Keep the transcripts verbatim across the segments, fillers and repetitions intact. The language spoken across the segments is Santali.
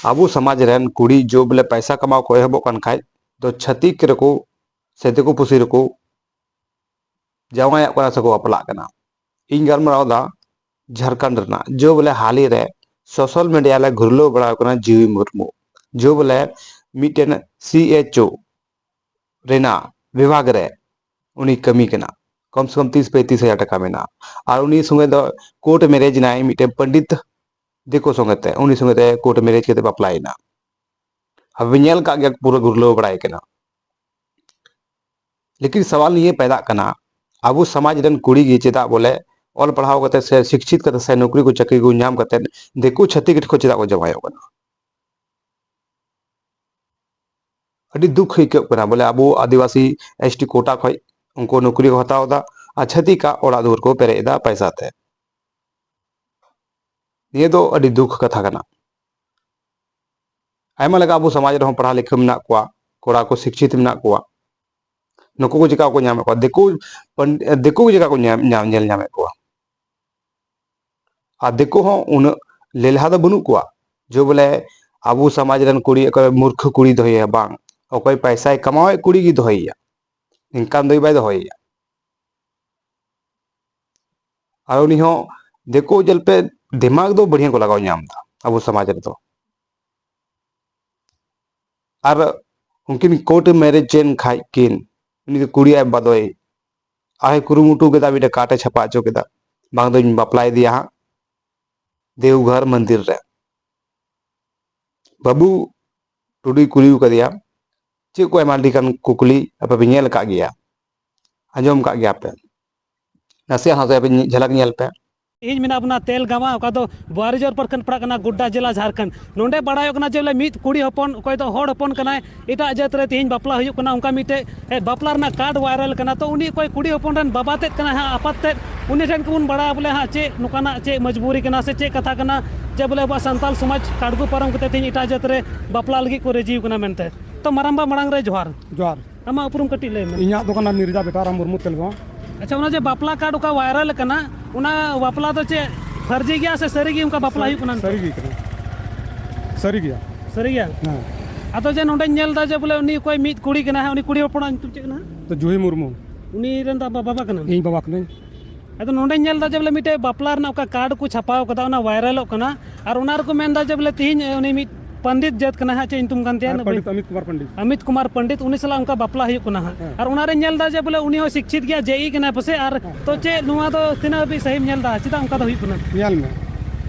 ᱟᱵᱚ ᱥᱚᱢᱟᱡᱽ ᱨᱮᱱ ᱠᱩᱲᱤ ᱡᱚ ᱵᱚᱞᱮ ᱯᱟᱭᱥᱟ ᱠᱟᱢᱟᱣ ᱠᱚ ᱮᱦᱚᱵᱚᱜ ᱠᱟᱱ ᱠᱷᱟᱡ ᱫᱚ ᱪᱷᱟᱹᱛᱤᱠ ᱨᱮᱠᱚ ᱥᱮ ᱫᱤᱠᱩ ᱯᱩᱥᱤ ᱨᱮᱠᱚ ᱡᱟᱶᱟᱭᱚᱜ ᱠᱟᱱᱟ ᱥᱮᱠᱚ ᱵᱟᱯᱞᱟᱜ ᱠᱟᱱᱟ᱾ ᱤᱧ ᱜᱟᱞᱢᱟᱨᱟᱣ ᱮᱫᱟ ᱡᱷᱟᱲᱠᱷᱚᱸᱰ ᱨᱮᱱᱟᱜ, ᱡᱚ ᱵᱚᱞᱮ ᱦᱟᱞᱤ ᱨᱮ ᱥᱳᱥᱟᱞ ᱢᱤᱰᱤᱭᱟ ᱨᱮ ᱜᱷᱩᱨᱞᱟᱹᱣ ᱵᱟᱲᱟᱣ ᱠᱟᱱᱟ ᱡᱤᱣᱤ ᱢᱩᱨᱢᱩ, ᱡᱚ ᱵᱚᱞᱮ ᱢᱤᱫᱴᱮᱱ ᱥᱤ ᱮᱭᱤᱪ ᱳ ᱨᱮᱱᱟᱜ ᱵᱤᱵᱷᱟᱜᱽ ᱨᱮ ᱩᱱᱤ ᱠᱟᱹᱢᱤ ᱠᱟᱱᱟ᱾ ᱠᱚᱢ ᱥᱮ ᱠᱚᱢ ᱛᱤᱥ ᱯᱚᱸᱭᱛᱨᱤᱥ ᱦᱟᱡᱟᱨ ᱴᱟᱠᱟ ᱢᱮᱱᱟᱜᱼᱟ᱾ ᱟᱨ ᱩᱱᱤ ᱥᱚᱸᱜᱮ ᱫᱚ ᱠᱳᱨᱴ ᱢᱮᱨᱮᱡᱽ ᱮᱱᱟᱭ ᱢᱤᱫᱴᱮᱱ ᱯᱚᱱᱰᱤᱛ ᱫᱤᱠᱩ ᱥᱚᱸᱜᱮ ᱛᱮ, ᱩᱱᱤ ᱥᱚᱸᱜᱮ ᱛᱮ ᱠᱳᱨᱴ ᱢᱮᱨᱮᱡᱽ ᱠᱟᱛᱮ ᱵᱟᱯᱞᱟᱭᱮᱱᱟ᱾ ᱟᱯᱮ ᱯᱮ ᱧᱮᱞ ᱠᱟᱜ ᱜᱮᱭᱟ, ᱯᱩᱨᱟᱹ ᱜᱷᱩᱨᱞᱟᱹᱣ ᱵᱟᱲᱟᱭ ᱠᱟᱱᱟ᱾ ᱞᱮᱠᱤᱱ ᱥᱟᱣᱟᱞ ᱱᱤᱭᱟᱹ ᱯᱟᱭᱫᱟᱜ ᱠᱟᱱᱟ, ᱟᱵᱚ ᱥᱚᱢᱟᱡᱽ ᱨᱮᱱ ᱠᱩᱲᱤ ᱜᱮ ᱪᱮᱫᱟᱜ ᱵᱚᱞᱮ ᱚᱞ ᱯᱟᱲᱦᱟᱣ ᱠᱟᱛᱮ ᱥᱮ ᱥᱤᱠᱪᱷᱤᱛ ᱠᱟᱛᱮ ᱥᱮ ᱱᱚᱠᱨᱤ ᱠᱚ ᱪᱟᱹᱠᱨᱤ ᱠᱚ ᱧᱟᱢ ᱠᱟᱛᱮ ᱫᱤᱠᱩ ᱪᱷᱟᱹᱛᱤᱠ ᱴᱷᱮᱱ ᱠᱚ ᱪᱮᱫᱟᱜ ᱠᱚ ᱡᱟᱶᱟᱭᱚᱜ ᱠᱟᱱᱟ? ᱟᱹᱰᱤ ᱫᱩᱠ ᱟᱹᱭᱠᱟᱹᱜ ᱠᱟᱱᱟ ᱵᱚᱞᱮ ᱟᱵᱚ ᱟᱹᱫᱤᱵᱟᱹᱥᱤ ᱮᱥ ᱴᱤ ᱠᱳᱴᱟ ᱠᱷᱚᱡ ᱩᱱᱠᱩ ᱱᱚᱠᱨᱤ ᱠᱚ ᱦᱟᱛᱟᱣ ᱮᱫᱟ ᱟᱨ ᱪᱷᱟᱹᱛᱤᱠᱟᱜ ᱚᱲᱟᱜ ᱫᱩᱣᱟᱹᱨ ᱠᱚ ᱯᱮᱨᱮᱡ ᱮᱫᱟ ᱯᱟᱭᱥᱟ ᱛᱮ᱾ ᱱᱤᱭᱟᱹ ᱫᱚ ᱟᱹᱰᱤ ᱫᱩᱠ ᱠᱟᱛᱷᱟ ᱠᱟᱱᱟ᱾ ᱟᱭᱢᱟ ᱞᱮᱠᱟ ᱟᱵᱚ ᱥᱚᱢᱟᱡᱽ ᱨᱮᱦᱚᱸ ᱯᱟᱲᱦᱟᱣ ᱞᱮᱠᱷᱟ ᱢᱮᱱᱟᱜ ᱠᱚᱣᱟ, ᱠᱚᱲᱟ ᱠᱚ ᱥᱤᱠᱪᱷᱤᱛ ᱢᱮᱱᱟᱜ ᱠᱚᱣᱟ, ᱱᱩᱠᱩ ᱠᱚ ᱪᱮᱠᱟ ᱠᱚ ᱧᱟᱢᱮᱫ ᱠᱚᱣᱟ? ᱫᱤᱠᱩ ᱯᱟᱱ-, ᱫᱤᱠᱩ ᱜᱮ ᱪᱮᱠᱟ ᱠᱚ ᱧᱟᱢ, ᱧᱟᱢ, ᱧᱮᱞ ᱧᱟᱢᱮᱫ ᱠᱚᱣᱟ? ᱟᱨ ᱫᱤᱠᱩ ᱦᱚᱸ ᱩᱱᱟᱹᱜ ᱞᱮᱞᱦᱟ ᱫᱚ ᱵᱟᱹᱱᱩᱜ ᱠᱚᱣᱟ ᱡᱮ ᱵᱚᱞᱮ ᱟᱵᱚ ᱥᱚᱢᱟᱡᱽ ᱨᱮᱱ ᱠᱩᱲᱤ ᱚᱠᱚᱭ ᱢᱩᱨᱠᱷᱟᱹ ᱠᱩᱲᱤ ᱫᱚᱦᱚᱭᱮᱭᱟ, ᱵᱟᱝ, ᱚᱠᱚᱭ ᱯᱟᱭᱥᱟᱭ ᱠᱟᱢᱟᱣᱮᱫ ᱠᱩᱲᱤ ᱜᱮ ᱫᱚᱦᱚᱭᱮᱭᱟ, ᱱᱤᱝᱠᱟᱱ ᱫᱚ ᱵᱟᱭ ᱫᱚᱦᱚᱭᱮᱭᱟ᱾ ᱟᱨ ᱩᱱᱤ ᱦᱚᱸ ᱫᱤᱠᱩ ᱧᱮᱞ ᱯᱮ, ᱫᱤᱢᱟᱜᱽ ᱫᱚ ᱵᱟᱹᱲᱤᱭᱟᱹ ᱠᱚ ᱞᱟᱜᱟᱣ ᱧᱟᱢ ᱮᱫᱟ ᱟᱵᱚ ᱥᱚᱢᱟᱡᱽ ᱨᱮᱫᱚ᱾ ᱟᱨ ᱩᱱᱠᱤᱱ ᱠᱳᱨᱴ ᱢᱮᱨᱮᱡᱽ ᱮᱱ ᱠᱷᱟᱡ ᱠᱤᱱ, ᱩᱱᱤ ᱫᱚ ᱠᱩᱲᱤ ᱟᱡ ᱵᱟᱵᱟᱭ ᱟᱡ ᱠᱩᱨᱩᱢᱩᱴᱩ ᱠᱮᱫᱟ, ᱢᱤᱫᱴᱮᱱ ᱠᱟᱨᱰ ᱮ ᱪᱷᱟᱯᱟ ᱦᱚᱪᱚ ᱠᱮᱫᱟ, ᱵᱟᱝ ᱫᱚᱧ ᱵᱟᱯᱞᱟ ᱤᱫᱤᱭᱟ ᱦᱟᱸᱜ ᱫᱮᱣᱜᱷᱚᱨ ᱢᱚᱱᱫᱤᱨ ᱨᱮ᱾ ᱵᱟᱹᱵᱩ ᱴᱩᱰᱩᱭ ᱠᱩᱞᱤ ᱟᱠᱟᱫᱮᱭᱟ, ᱪᱮᱫ ᱠᱚ ᱟᱭᱢᱟ ᱞᱮᱠᱟᱱ ᱠᱩᱠᱞᱤ ᱟᱯᱮ ᱯᱮ ᱧᱮᱞ ᱟᱠᱟᱫ ᱜᱮᱭᱟ, ᱟᱸᱡᱚᱢ ᱟᱠᱟᱫ ᱜᱮᱭᱟ ᱯᱮ, ᱱᱟᱥᱮᱭᱟᱜ ᱱᱟᱥᱮᱭᱟᱜ ᱯᱮ ᱧᱮ-, ᱡᱷᱟᱞᱟᱠ ᱧᱮᱞ ᱯᱮ᱾ ᱛᱮᱦᱮᱧ ᱢᱮᱱᱟᱜ ᱵᱚᱱᱟ ᱛᱮᱞᱜᱟᱢᱟ, ᱚᱠᱟ ᱫᱚ ᱵᱳᱣᱟᱨᱤᱡᱚᱨ ᱯᱨᱚᱠᱷᱚᱸᱰ ᱯᱟᱲᱟᱜ ᱠᱟᱱᱟ, ᱜᱳᱰᱰᱟ ᱡᱮᱞᱟ, ᱡᱷᱟᱲᱠᱷᱚᱸᱰ᱾ ᱱᱚᱰᱮ ᱵᱟᱲᱟᱭᱚᱜ ᱠᱟᱱᱟ ᱡᱮ ᱵᱚᱞᱮ ᱢᱤᱫ ᱠᱩᱲᱤ ᱦᱚᱯᱚᱱ, ᱚᱠᱚᱭ ᱫᱚ ᱦᱚᱲ ᱦᱚᱯᱚᱱ ᱠᱟᱱᱟᱭ, ᱮᱴᱟᱜ ᱡᱟᱹᱛ ᱨᱮ ᱛᱮᱦᱮᱧ ᱵᱟᱯᱞᱟ ᱦᱩᱭᱩᱜ ᱠᱟᱱᱟ, ᱚᱱᱠᱟ ᱢᱤᱫᱴᱮᱡ, ᱮ, ᱵᱟᱯᱞᱟ ᱨᱮᱱᱟᱜ ᱠᱟᱨᱰ ᱵᱷᱟᱭᱨᱟᱞ ᱠᱟᱱᱟ᱾ ᱛᱚ, ᱩᱱᱤ ᱚᱠᱚᱭ ᱠᱩᱲᱤ ᱦᱚᱯᱚᱱ ᱨᱮᱱ ᱵᱟᱵᱟ ᱛᱮᱫ ᱠᱟᱱᱟᱭ ᱦᱟᱸᱜ, ᱟᱯᱟᱛ ᱛᱮᱫ, ᱩᱱᱤ ᱴᱷᱮᱱ ᱜᱮᱵᱚᱱ ᱵᱟᱲᱟᱭᱟ ᱵᱚᱞᱮ ᱦᱟᱸᱜ ᱪᱮᱫ ᱱᱚᱝᱠᱟᱱᱟᱜ ᱪᱮᱫ ᱢᱚᱡᱽᱵᱩᱨᱤ ᱠᱟᱱᱟ ᱥᱮ ᱪᱮᱫ ᱠᱟᱛᱷᱟ ᱠᱟᱱᱟ ᱡᱮ ᱵᱚᱞᱮ ᱟᱵᱚᱣᱟᱜ ᱥᱟᱱᱛᱟᱞ ᱥᱚᱢᱟᱡᱽ ᱠᱟᱰᱜᱩ ᱯᱟᱨᱚᱢ ᱠᱟᱛᱮ ᱛᱮᱦᱮᱧ ᱮᱴᱟᱜ ᱡᱟᱹᱛ ᱨᱮ ᱵᱟᱯᱞᱟ ᱞᱟᱹᱜᱤᱫ ᱠᱚ ᱨᱟᱹᱡᱤ ᱠᱟᱱᱟ ᱢᱮᱱᱛᱮ᱾ ᱛᱚ, ᱢᱟᱨᱟᱝᱵᱟ, ᱢᱟᱲᱟᱝ ᱨᱮ ᱡᱚᱦᱟᱨ᱾ ᱡᱚᱦᱟᱨ᱾ ᱟᱢᱟᱜ ᱩᱯᱨᱩᱢ ᱠᱟᱹᱴᱤᱡ ᱞᱟᱹᱭ ᱢᱮ᱾ ᱤᱧᱟᱹᱜ ᱫᱚ ᱠᱟᱱᱟ ᱢᱤᱨᱡᱟ ᱵᱮᱴᱟᱨᱟᱢ ᱢᱩᱨᱢᱩ, ᱛᱮᱞᱜᱟᱢᱟ᱾ ᱟᱪᱪᱷᱟ, ᱚᱱᱟ ᱡᱮ ᱵᱟᱯᱞᱟ ᱠᱟᱨᱰ ᱚᱠᱟ ᱵᱷᱟᱭᱨᱟᱞ ᱠᱟᱱᱟ, ᱚᱱᱟ ᱵᱟᱯᱞᱟ ᱫᱚ ᱪᱮᱫ ᱯᱷᱟᱹᱨᱡᱤ ᱜᱮᱭᱟ ᱥᱮ ᱥᱟᱹᱨᱤ ᱜᱮ ᱚᱱᱠᱟ ᱵᱟᱯᱞᱟ ᱦᱩᱭᱩᱜ ᱠᱟᱱᱟ? ᱥᱟᱹᱨᱤ ᱜᱮ ᱠᱟᱱᱟ᱾ ᱥᱟᱹᱨᱤ ᱜᱮᱭᱟ᱾ ᱥᱟᱹᱨᱤ ᱜᱮᱭᱟ? ᱦᱮᱸ᱾ ᱟᱫᱚ ᱡᱮ ᱱᱚᱰᱮᱧ ᱧᱮᱞ ᱮᱫᱟ ᱡᱮ ᱵᱚᱞᱮ ᱩᱱᱤ ᱚᱠᱚᱭ ᱢᱤᱫ ᱠᱩᱲᱤ ᱠᱟᱱᱟᱭ ᱦᱟᱸᱜ, ᱩᱱᱤ ᱠᱩᱲᱤ ᱦᱚᱯᱚᱱᱟᱜ ᱧᱩᱛᱩᱢ ᱪᱮᱫ ᱠᱟᱱᱟ ᱦᱟᱸᱜ? ᱛᱚ ᱡᱩᱦᱤ ᱢᱩᱨᱢᱩ᱾ ᱩᱱᱤ ᱨᱮᱱ ᱫᱚ ᱵᱟᱵᱟ ᱠᱟᱱᱟᱢ? ᱤᱧ ᱵᱟᱵᱟ ᱠᱟᱹᱱᱟᱹᱧ᱾ ᱟᱫᱚ ᱱᱚᱰᱮᱧ ᱧᱮᱞ ᱮᱫᱟ ᱡᱮ ᱵᱚᱞᱮ ᱢᱤᱫᱴᱮᱡ ᱵᱟᱯᱞᱟ ᱨᱮᱱᱟᱜ ᱚᱠᱟ ᱠᱟᱨᱰ ᱠᱚ ᱪᱷᱟᱯᱟᱣ ᱠᱟᱫᱟ, ᱚᱱᱟ ᱵᱷᱟᱭᱨᱟᱞᱚᱜ ᱠᱟᱱᱟ, ᱟᱨ ᱚᱱᱟ ᱨᱮᱠᱚ ᱢᱮᱱ ᱮᱫᱟ ᱡᱮ ᱵᱚᱞᱮ ᱛᱤᱦᱤᱧ ᱩᱱᱤ ᱢᱤᱫ ᱯᱚᱱᱰᱤᱛ ᱡᱟᱹᱛ ᱠᱟᱱᱟᱭ ᱦᱟᱸᱜ, ᱪᱮᱫ ᱧᱩᱛᱩᱢ ᱠᱟᱱ ᱛᱟᱭᱟ? ᱦᱮᱸ, ᱯᱚᱱᱰᱤᱛ ᱚᱢᱤᱛ ᱠᱩᱢᱟᱨ ᱯᱚᱱᱰᱤᱛ᱾ ᱟᱢᱤᱛ ᱠᱩᱢᱟᱨ ᱯᱚᱱᱰᱤᱛ, ᱩᱱᱤ ᱥᱟᱞᱟᱜ ᱚᱱᱠᱟ ᱵᱟᱯᱞᱟ ᱦᱩᱭᱩᱜ ᱠᱟᱱᱟ ᱦᱟᱸᱜ᱾ ᱦᱮᱸ᱾ ᱟᱨ ᱚᱱᱟᱨᱮ ᱧᱮᱞ ᱮᱫᱟ ᱡᱮ ᱵᱚᱞᱮ ᱩᱱᱤ ᱦᱚᱸ ᱥᱤᱠᱪᱷᱤᱛ ᱜᱮᱭᱟ, ᱡᱮ ᱤ ᱠᱟᱱᱟᱭ ᱯᱟᱥᱮᱡ, ᱟᱨ ᱦᱮᱸ, ᱛᱚ ᱦᱮᱸ᱾ ᱪᱮᱫ ᱱᱚᱣᱟ ᱫᱚ ᱛᱤᱱᱟᱹᱜ ᱦᱟᱹᱵᱤᱡ ᱥᱟᱹᱦᱤᱢ ᱧᱮᱞ ᱮᱫᱟ? ᱪᱮᱫᱟᱜ ᱚᱱᱠᱟ ᱫᱚ ᱦᱩᱭᱩᱜ ᱠᱟᱱᱟ? ᱧᱮᱞ ᱢᱮ,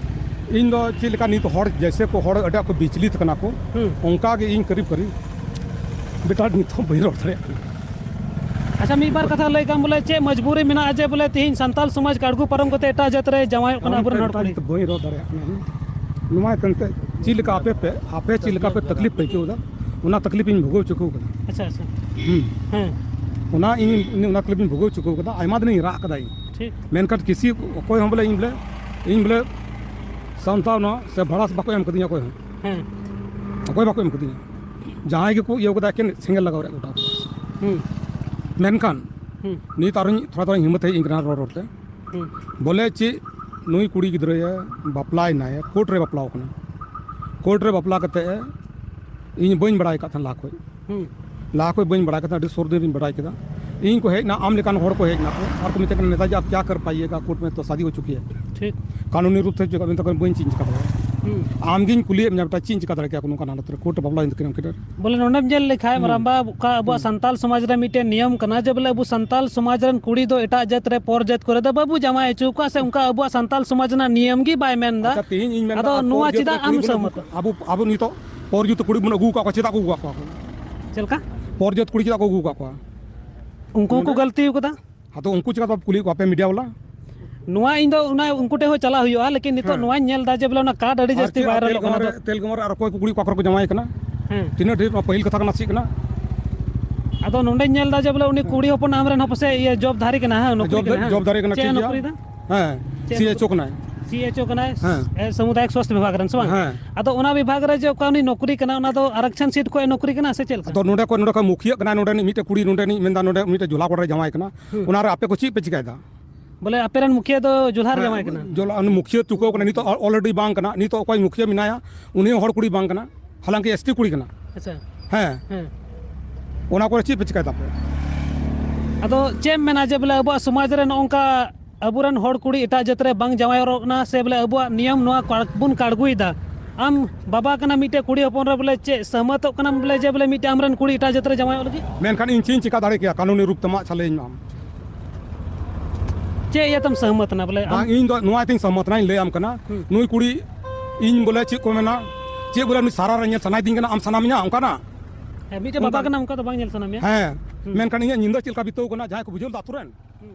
ᱤᱧ ᱫᱚ ᱪᱮᱫ ᱞᱮᱠᱟ ᱱᱤᱛ ᱦᱚᱲ ᱡᱮᱭᱥᱮ ᱠᱚ ᱦᱚᱲ ᱟᱹᱰᱤ ᱟᱸᱴ ᱠᱚ ᱵᱤᱪᱞᱤᱛ ᱠᱟᱱᱟ ᱠᱚ, ᱦᱩᱸ᱾ ᱚᱱᱠᱟ ᱜᱮ ᱤᱧ ᱠᱟᱹᱨᱤᱵ ᱠᱟᱹᱨᱤᱵ ᱵᱮᱴᱟ ᱱᱤᱛ ᱦᱚᱸ ᱵᱟᱹᱧ ᱨᱚᱲ ᱫᱟᱲᱮᱭᱟᱜ ᱠᱟᱱᱟ᱾ ᱟᱪᱪᱷᱟ, ᱢᱤᱫ ᱵᱟᱨ ᱠᱟᱛᱷᱟ ᱞᱟᱹᱭ ᱠᱟᱢ ᱵᱚᱞᱮ ᱪᱮᱫ ᱢᱚᱡᱽᱵᱩᱨᱤ ᱢᱮᱱᱟᱜᱼᱟ ᱡᱮ ᱵᱚᱞᱮ ᱛᱤᱦᱤᱧ ᱥᱟᱱᱛᱟᱞ ᱥᱚᱢᱟᱡᱽ ᱠᱟᱲᱜᱩ ᱯᱟᱨᱚᱢ ᱠᱟᱛᱮ ᱮᱴᱟᱜ ᱡᱟᱹᱛ ᱨᱮ ᱡᱟᱶᱟᱭᱚᱜ ᱠᱟᱱᱟ ᱟᱵᱚᱨᱮᱱ ᱦᱚᱲ ᱠᱩᱲᱤ? ᱵᱟᱹᱧ ᱨᱚᱲ ᱫᱟᱲᱮᱭᱟᱜ ᱠᱟᱱᱟ ᱤᱧ᱾ ᱱᱚᱣᱟ ᱠᱟᱱᱛᱮ ᱪᱮᱫ ᱞᱮᱠᱟ ᱟᱯᱮ ᱯᱮ, ᱟᱯᱮ ᱪᱮᱫ ᱞᱮᱠᱟ ᱯᱮ ᱛᱟᱠᱞᱤᱯ ᱯᱮ ᱟᱹᱭᱠᱟᱹᱣ ᱮᱫᱟ, ᱚᱱᱟ ᱛᱟᱠᱞᱤᱯ ᱤᱧ ᱵᱷᱳᱜᱟᱹᱣ ᱦᱚᱪᱚ ᱠᱚ ᱠᱟᱱᱟ᱾ ᱟᱪᱪᱷᱟ, ᱟᱪᱪᱷᱟ᱾ ᱦᱩᱸ᱾ ᱦᱮᱸ᱾ ᱚᱱᱟ ᱤᱧ, ᱤᱧ ᱚᱱᱟ ᱛᱟᱠᱞᱤᱯ ᱤᱧ ᱵᱷᱳᱜᱟᱹᱣ ᱦᱚᱪᱚ ᱠᱚ ᱠᱟᱫᱟ, ᱟᱭᱢᱟ ᱫᱤᱱᱤᱧ ᱨᱟᱜ ᱠᱟᱫᱟ ᱤᱧ᱾ ᱴᱷᱤᱠ᱾ ᱢᱮᱱᱠᱷᱟᱱ ᱠᱤᱥᱤ ᱚᱠᱚᱭ ᱦᱚᱸ ᱵᱚᱞᱮ ᱤᱧ ᱵᱚᱞᱮ, ᱤᱧ ᱵᱚᱞᱮ ᱥᱟᱱᱛᱟᱣᱱᱟ ᱥᱮ ᱵᱷᱟᱲᱟᱥ ᱵᱟᱠᱚ ᱮᱢ ᱠᱟᱫᱤᱧᱟ ᱚᱠᱚᱭ ᱦᱚᱸ᱾ ᱦᱮᱸ᱾ ᱚᱠᱚᱭ ᱵᱟᱠᱚ ᱮᱢ ᱠᱟᱫᱤᱧᱟ᱾ ᱡᱟᱦᱟᱸᱭ ᱜᱮᱠᱚ ᱤᱭᱟᱹ ᱠᱟᱫᱟ, ᱮᱠᱮᱱ ᱥᱮᱸᱜᱮᱞ ᱞᱟᱜᱟᱣ ᱨᱮᱭᱟᱜ ᱜᱚᱴᱟ᱾ ᱦᱩᱸ᱾ ᱢᱮᱱᱠᱷᱟᱱ ᱦᱩᱸ᱾ ᱱᱤᱛ ᱟᱨᱦᱚᱸ ᱛᱷᱚᱲᱟ ᱛᱷᱚᱲᱟ ᱦᱤᱢᱢᱚᱛ ᱦᱮᱡ ᱤᱧ ᱠᱟᱱᱟ ᱨᱚᱲ ᱨᱚᱲ ᱛᱮ᱾ ᱦᱩᱸ᱾ ᱵᱚᱞᱮ ᱪᱮᱫ ᱱᱩᱭ ᱠᱩᱲᱤ ᱜᱤᱫᱽᱨᱟᱹᱭᱮ ᱵᱟᱯᱞᱟᱭᱮᱱᱟᱭ, ᱠᱳᱨᱴ ᱨᱮ ᱵᱟᱯᱞᱟᱣ ᱠᱟᱱᱟ᱾ ᱠᱳᱨᱴ ᱨᱮ ᱵᱟᱯᱞᱟ ᱠᱟᱛᱮ ᱤᱧ ᱵᱟᱹᱧ ᱵᱟᱲᱟᱭ ᱠᱟᱜ ᱛᱟᱦᱮᱱ ᱞᱟᱦᱟ ᱠᱷᱚᱡ᱾ ᱦᱩᱸ᱾ ᱞᱟᱦᱟ ᱠᱷᱚᱡ ᱵᱟᱹᱧ ᱵᱟᱲᱟᱭ ᱠᱟᱜ ᱛᱟᱦᱮᱱ, ᱟᱹᱰᱤ ᱥᱩᱨ ᱫᱤᱱ ᱨᱤᱧ ᱵᱟᱲᱟᱭ ᱠᱮᱫᱟ᱾ ᱤᱧ ᱠᱚ ᱦᱮᱡ ᱮᱱᱟ, ᱟᱢ ᱞᱮᱠᱟᱱ ᱦᱚᱲ ᱠᱚ ᱦᱮᱡ ᱮᱱᱟ ᱠᱚ, ᱟᱨ ᱠᱚ ᱢᱮᱛᱟᱧ ᱠᱟᱱᱟ, "ᱱᱮᱛᱟᱡᱤ ᱟᱯ ᱠᱭᱟ ᱠᱟᱨ ᱯᱟᱭᱮᱜᱟ, ᱠᱳᱨᱴ ᱢᱮ ᱛᱚ ᱥᱟᱫᱤ ᱦᱳ ᱪᱩᱠᱤ ᱦᱟᱭ, ᱠᱟᱹᱱᱩᱱᱤ ᱨᱩᱯ ᱥᱮ ᱪᱮᱫ ᱠᱟ?" ᱢᱮᱛᱟ ᱠᱚ ᱠᱟᱱᱟ, "ᱵᱟᱹᱧ ᱪᱮᱫ ᱤᱧ ᱪᱤᱠᱟ ᱫᱟᱲᱮᱭᱟᱜᱼᱟ᱾ ᱦᱩᱸ᱾ ᱟᱢ ᱜᱤᱧ ᱠᱩᱞᱤᱭᱮᱫ ᱢᱮᱭᱟ ᱵᱮᱴᱟ, ᱪᱮᱫ ᱤᱧ ᱪᱤᱠᱟ ᱫᱟᱲᱮ ᱠᱮᱭᱟ ᱱᱚᱝᱠᱟᱱ ᱦᱟᱞᱚᱛ ᱨᱮ, ᱠᱳᱨᱴ ᱨᱮ ᱵᱟᱯᱞᱟ ᱦᱩᱭᱮᱱ ᱛᱟᱹᱠᱤᱱᱟ ᱩᱱᱠᱤᱱ ᱟᱨ?" ᱵᱚᱞᱮ ᱱᱚᱰᱮᱢ ᱧᱮᱞ ᱞᱮᱠᱷᱟᱡ ᱦᱩᱸ᱾ ᱢᱟᱨᱟᱝᱵᱟ, ᱚᱠᱟ ᱟᱵᱚᱣᱟᱜ ᱦᱩᱸ᱾ ᱥᱟᱱᱛᱟᱞ ᱥᱚᱢᱟᱡᱽ ᱨᱮ ᱢᱤᱫᱴᱮᱱ ᱱᱤᱭᱚᱢ ᱠᱟᱱᱟ ᱡᱮ ᱵᱚᱞᱮ ᱟᱵᱚ ᱥᱟᱱᱛᱟᱞ ᱥᱚᱢᱟᱡᱽ ᱨᱮᱱ ᱠᱩᱲᱤ ᱫᱚ ᱮᱴᱟᱜ ᱡᱟᱹᱛ ᱨᱮ ᱯᱚᱨ ᱡᱟᱹᱛ ᱠᱚᱨᱮ ᱫᱚ ᱵᱟᱵᱚ ᱡᱟᱶᱟᱭ ᱦᱚᱪᱚ ᱠᱚᱣᱟ, ᱥᱮ ᱚᱱᱠᱟ ᱟᱵᱚᱣᱟᱜ ᱥᱟᱱᱛᱟᱞ ᱥᱚᱢᱟᱡᱽ ᱨᱮᱱᱟᱜ ᱱᱤᱭᱚᱢ ᱜᱮ ᱵᱟᱭ ᱢᱮᱱ ᱮᱫᱟ᱾ ᱟᱪᱪᱷᱟ, ᱛᱮᱦᱮᱧ ᱤᱧ ᱢᱮᱱ ᱮᱫᱟ, ᱟᱫᱚ ᱯᱚᱨ ᱱᱚᱣᱟ ᱡᱟᱹᱛ ᱪᱮᱫᱟᱜ ᱨᱮ ᱠᱩᱲᱤ ᱟᱢ ᱵᱚᱱ ᱟᱹᱜᱩ ᱥᱚᱦᱚᱢᱚᱛᱚᱜ? ᱠᱚᱣᱟ, ᱟᱵᱚ, ᱟᱵᱚ ᱱᱤᱛᱚᱜ ᱯᱚᱨ ᱡᱟᱹᱛ ᱠᱩᱲᱤ ᱵᱚᱱ ᱟᱹᱜᱩ ᱟᱠᱟᱫ ᱠᱚᱣᱟ, ᱪᱮᱫᱟᱜ ᱠᱚ ᱟᱹᱜᱩ ᱟᱠᱟᱫ ᱠᱚᱣᱟ? ᱪᱮᱫ ᱞᱮᱠᱟ? ᱯᱚᱨ ᱡᱟᱹᱛ ᱠᱩᱲᱤ ᱪᱮᱫᱟᱜ ᱠᱚ ᱟᱹᱜᱩ ᱟᱠᱟᱫ ᱠᱚᱣᱟ? ᱩᱱᱠᱩ ᱦᱚᱸᱠᱚ ᱱᱚᱰᱮ? ᱜᱟᱹᱞᱛᱤ ᱟᱠᱟᱫᱟ᱾ ᱟᱫᱚ ᱩᱱᱠᱩ ᱪᱮᱠᱟ ᱵᱟᱯᱮ ᱠᱩᱞᱤᱭᱮᱫ ᱠᱚᱣᱟ ᱟᱯᱮ ᱢᱤᱰᱤᱭᱟ ᱵᱟᱞᱟ? ᱱᱚᱣᱟ ᱤᱧ ᱫᱚ ᱚᱱᱟ ᱩᱱᱠᱩ ᱴᱷᱮᱱ ᱦᱚᱸ ᱪᱟᱞᱟᱜ ᱦᱩᱭᱩᱜᱼᱟ, ᱞᱮᱠᱤᱱ ᱱᱤᱛᱚᱜ ᱦᱮᱸ᱾ ᱱᱚᱣᱟᱧ ᱧᱮᱞ ᱮᱫᱟ ᱡᱮ ᱵᱚᱞᱮ ᱚᱱᱟ ᱠᱟᱨᱰ ᱟᱹᱰᱤ ᱟᱨ ᱡᱟᱹᱥᱛᱤ ᱪᱮᱫ ᱵᱷᱟᱭᱨᱟᱞᱚᱜ ᱠᱟᱱᱟ᱾ ᱛᱮᱞᱜᱚᱢᱟᱨ ᱫᱚ ᱨᱮ, ᱛᱮᱞᱜᱚᱢᱟᱨ ᱨᱮ ᱟᱨ ᱚᱠᱚᱭ ᱠᱚ ᱠᱩᱲᱤ ᱠᱚ ᱚᱠᱟ ᱠᱚᱨᱮ ᱠᱚ ᱡᱟᱶᱟᱭ ᱠᱟᱱᱟ? ᱦᱮᱸ᱾ ᱛᱤᱱᱟᱹᱜ ᱰᱷᱮᱨ ᱱᱚᱣᱟ ᱯᱟᱹᱦᱤᱞ ᱠᱟᱛᱷᱟ ᱠᱟᱱᱟ, ᱪᱮᱫ ᱠᱟᱱᱟ? ᱟᱫᱚ ᱱᱚᱰᱮᱧ ᱧᱮᱞ ᱮᱫᱟ ᱡᱮ ᱵᱚᱞᱮ ᱩᱱᱤ ᱦᱮᱸ᱾ ᱠᱩᱲᱤ ᱦᱚᱯᱚᱱ ᱟᱢ ᱨᱮᱱ ᱦᱚᱸ ᱯᱟᱥᱮᱡ ᱤᱭᱟᱹ ᱡᱚᱵ ᱫᱷᱟᱨᱤ ᱠᱟᱱᱟ, ᱦᱮᱸ, ᱱᱚᱠᱨᱤ ᱡᱚᱵ ᱫᱷᱟᱨᱤ, ᱠᱟᱱᱟ᱾ ᱡᱚᱵ ᱫᱷᱟᱨᱤ ᱠᱟᱱᱟ, ᱪᱮᱫ ᱴᱷᱤᱠ ᱮ ᱜᱮᱭᱟ᱾ ᱱᱚᱠᱨᱤᱭᱮᱫᱟ? ᱦᱮᱸ, ᱪᱮᱫ ᱥᱤ ᱮᱪ ᱳ ᱱᱚᱠᱨᱤ? ᱠᱟᱱᱟᱭ᱾ ᱥᱤ ᱮᱪ ᱳ ᱠᱟᱱᱟᱭ, ᱦᱮᱸ᱾ ᱮ, ᱥᱟᱢᱩᱫᱟᱭᱤᱠ ᱥᱣᱟᱥᱛᱷ ᱵᱤᱵᱷᱟᱜᱽ ᱨᱮᱱ, ᱥᱮ ᱵᱟᱝ? ᱦᱮᱸ᱾ ᱟᱫᱚ ᱚᱱᱟ ᱵᱤᱵᱷᱟᱜᱽ ᱨᱮ ᱡᱮ ᱚᱠᱟ ᱩᱱᱤ ᱱᱚᱠᱨᱤ ᱠᱟᱱᱟ, ᱚᱱᱟ ᱫᱚ ᱟᱨᱟᱠᱪᱷᱚᱱ ᱥᱤᱴ ᱠᱷᱚᱱ ᱮ ᱱᱚᱠᱨᱤ ᱠᱟᱱᱟ ᱥᱮ ᱪᱮᱫ ᱞᱮᱠᱟ? ᱟᱫᱚ ᱱᱚᱰᱮ ᱠᱷᱚᱱ, ᱱᱚᱰᱮ ᱠᱷᱚᱱ ᱢᱩᱠᱷᱤᱭᱟᱹᱜ ᱠᱟᱱᱟᱭ, ᱱᱚᱰᱮ ᱨᱤᱱᱤᱡ ᱢᱤᱫᱴᱮᱡ ᱠᱩᱲᱤ, ᱱᱚᱰᱮ ᱨᱤᱱᱤᱡ ᱢᱮᱱᱫᱟ, ᱱᱚᱰᱮ ᱢᱤᱫᱴᱮᱡ ᱡᱷᱚᱞᱟ ᱠᱚᱲᱟ ᱨᱮ ᱡᱟᱶᱟᱭ ᱠᱟᱱᱟ᱾ ᱦᱩᱸ᱾ ᱚᱱᱟ ᱨᱮ ᱟᱯᱮ ᱠᱚ ᱪᱮᱫ ᱯᱮ ᱪᱤᱠᱟᱭᱮᱫᱟ? ᱵᱚᱞᱮ ᱟᱯᱮ ᱨᱮᱱ ᱢᱩᱠᱷᱤᱭᱟᱹ ᱫᱚ ᱡᱚᱞᱦᱟ ᱨᱮ ᱡᱟᱶᱟᱭ ᱠᱟᱱᱟ? ᱡᱚᱞᱦᱟ, ᱩᱱᱤ ᱢᱩᱠᱷᱤᱭᱟᱹ ᱪᱩᱠᱟᱹᱣ ᱠᱟᱱᱟ, ᱱᱤᱛᱚᱜ ᱚᱞᱨᱮᱰᱤ ᱵᱟᱝ ᱠᱟᱱᱟ, ᱱᱤᱛᱚᱜ ᱚᱠᱚᱭ ᱢᱩᱠᱷᱤᱭᱟᱹ ᱢᱮᱱᱟᱭᱟ ᱩᱱᱤ ᱦᱚᱸ ᱦᱚᱲ ᱠᱩᱲᱤ ᱵᱟᱝ ᱠᱟᱱᱟ, ᱦᱟᱞᱟᱝᱠᱤ ᱮᱥᱴᱤ ᱠᱩᱲᱤ ᱠᱟᱱᱟ᱾ ᱟᱪᱪᱷᱟ᱾ ᱦᱮᱸ᱾ ᱦᱮᱸ᱾ ᱚᱱᱟ ᱠᱚᱨᱮ ᱪᱮᱫ ᱯᱮ ᱪᱤᱠᱟᱹᱭ ᱛᱟᱯᱮ? ᱟᱫᱚ ᱪᱮᱫ ᱮᱢ ᱢᱮᱱᱟ ᱡᱮ ᱵᱚᱞᱮ ᱟᱵᱚᱣᱟᱜ ᱥᱚᱢᱟᱡᱽ ᱨᱮ ᱱᱚᱜᱼᱚ ᱱᱚᱝᱠᱟ ᱟᱵᱚᱨᱮᱱ ᱦᱚᱲ ᱠᱩᱲᱤ ᱮᱴᱟᱜ ᱡᱟᱹᱛ ᱨᱮ ᱵᱟᱝ ᱡᱟᱶᱟᱭᱚᱜ ᱠᱟᱱᱟ, ᱥᱮ ᱵᱚᱞᱮ ᱟᱵᱚᱣᱟᱜ ᱱᱤᱭᱚᱢ ᱱᱚᱣᱟ ᱠᱟᱲ-, ᱵᱚᱱ ᱠᱟᱲᱜᱩᱭᱮᱫᱟ? ᱟᱢ ᱵᱟᱵᱟ ᱠᱟᱱᱟ ᱢᱤᱫᱴᱮᱡ ᱠᱩᱲᱤ ᱦᱚᱯᱚᱱ ᱨᱮ, ᱵᱚᱞᱮ ᱪᱮᱫ ᱥᱚᱦᱢᱚᱛᱚᱜ ᱠᱟᱱᱟᱢ ᱵᱚᱞᱮ ᱡᱮ ᱵᱚᱞᱮ ᱢᱤᱫᱴᱮᱡ ᱟᱢᱨᱮᱱ ᱠᱩᱲᱤ ᱮᱴᱟᱜ ᱡᱟᱹᱛ ᱨᱮ ᱡᱟᱶᱟᱭᱚᱜ ᱞᱟᱹᱜᱤᱫ? ᱢᱮᱱᱠᱷᱟᱱ ᱤᱧ ᱪᱮᱫ ᱤᱧ ᱪᱤᱠᱟ ᱫᱟᱲᱮ ᱠᱮᱭᱟ? ᱠᱟᱹᱱᱩᱱᱤ ᱨᱩᱯ ᱛᱮ ᱢᱟ ᱟᱪᱪᱷᱟ ᱞᱟᱹᱭᱟᱹᱧ ᱢᱮ ᱟᱢ᱾ ᱪᱮᱫ ᱤᱭᱟᱹᱛᱮᱢ ᱥᱚᱦᱢᱚᱛ ᱮᱱᱟ ᱵᱚᱞᱮ ᱟᱢ? ᱵᱟᱝ, ᱤᱧ ᱫᱚ ᱱᱚᱣᱟ ᱛᱤᱧ ᱥᱚᱦᱢᱚᱛ ᱮᱱᱟ, ᱤᱧ ᱞᱟᱹᱭᱟᱢ ᱠᱟᱱᱟ᱾ ᱦᱩᱸ᱾ ᱱᱩᱭ ᱠᱩᱲᱤ ᱤᱧ ᱵᱚᱞᱮ ᱪᱮᱫ ᱠᱚ ᱢᱮᱱᱟ, ᱪᱮᱫ ᱵᱚᱞᱮ ᱩᱱᱤ ᱥᱟᱨᱟ ᱨᱮ ᱧᱮᱞ ᱥᱟᱱᱟᱭᱮᱫᱤᱧ ᱠᱟᱱᱟ, ᱟᱢ ᱥᱟᱱᱟ ᱢᱮᱭᱟ ᱚᱱᱠᱟᱱᱟᱜ? ᱦᱮᱸ, ᱢᱤᱫᱴᱮᱡ ᱵᱟᱵᱟ ᱚᱱᱠᱟ ᱠᱟᱱᱟ, ᱚᱱᱠᱟ ᱫᱚ ᱵᱟᱝ ᱧᱮᱞ ᱥᱟᱱᱟ ᱢᱮᱭᱟ? ᱦᱮᱸ, ᱦᱩᱸ᱾ ᱢᱮᱱᱠᱷᱟᱱ ᱤᱧᱟᱹᱜ ᱧᱤᱫᱟᱹ ᱪᱮᱫ ᱞᱮᱠᱟ ᱵᱤᱛᱟᱹᱣ ᱠᱟᱱᱟ, ᱡᱟᱦᱟᱸᱭ ᱠᱚ ᱵᱩᱡᱷᱟᱹᱣ ᱞᱮᱫᱟ ᱟᱛᱳ ᱨᱮᱱ? ᱦᱩᱸ᱾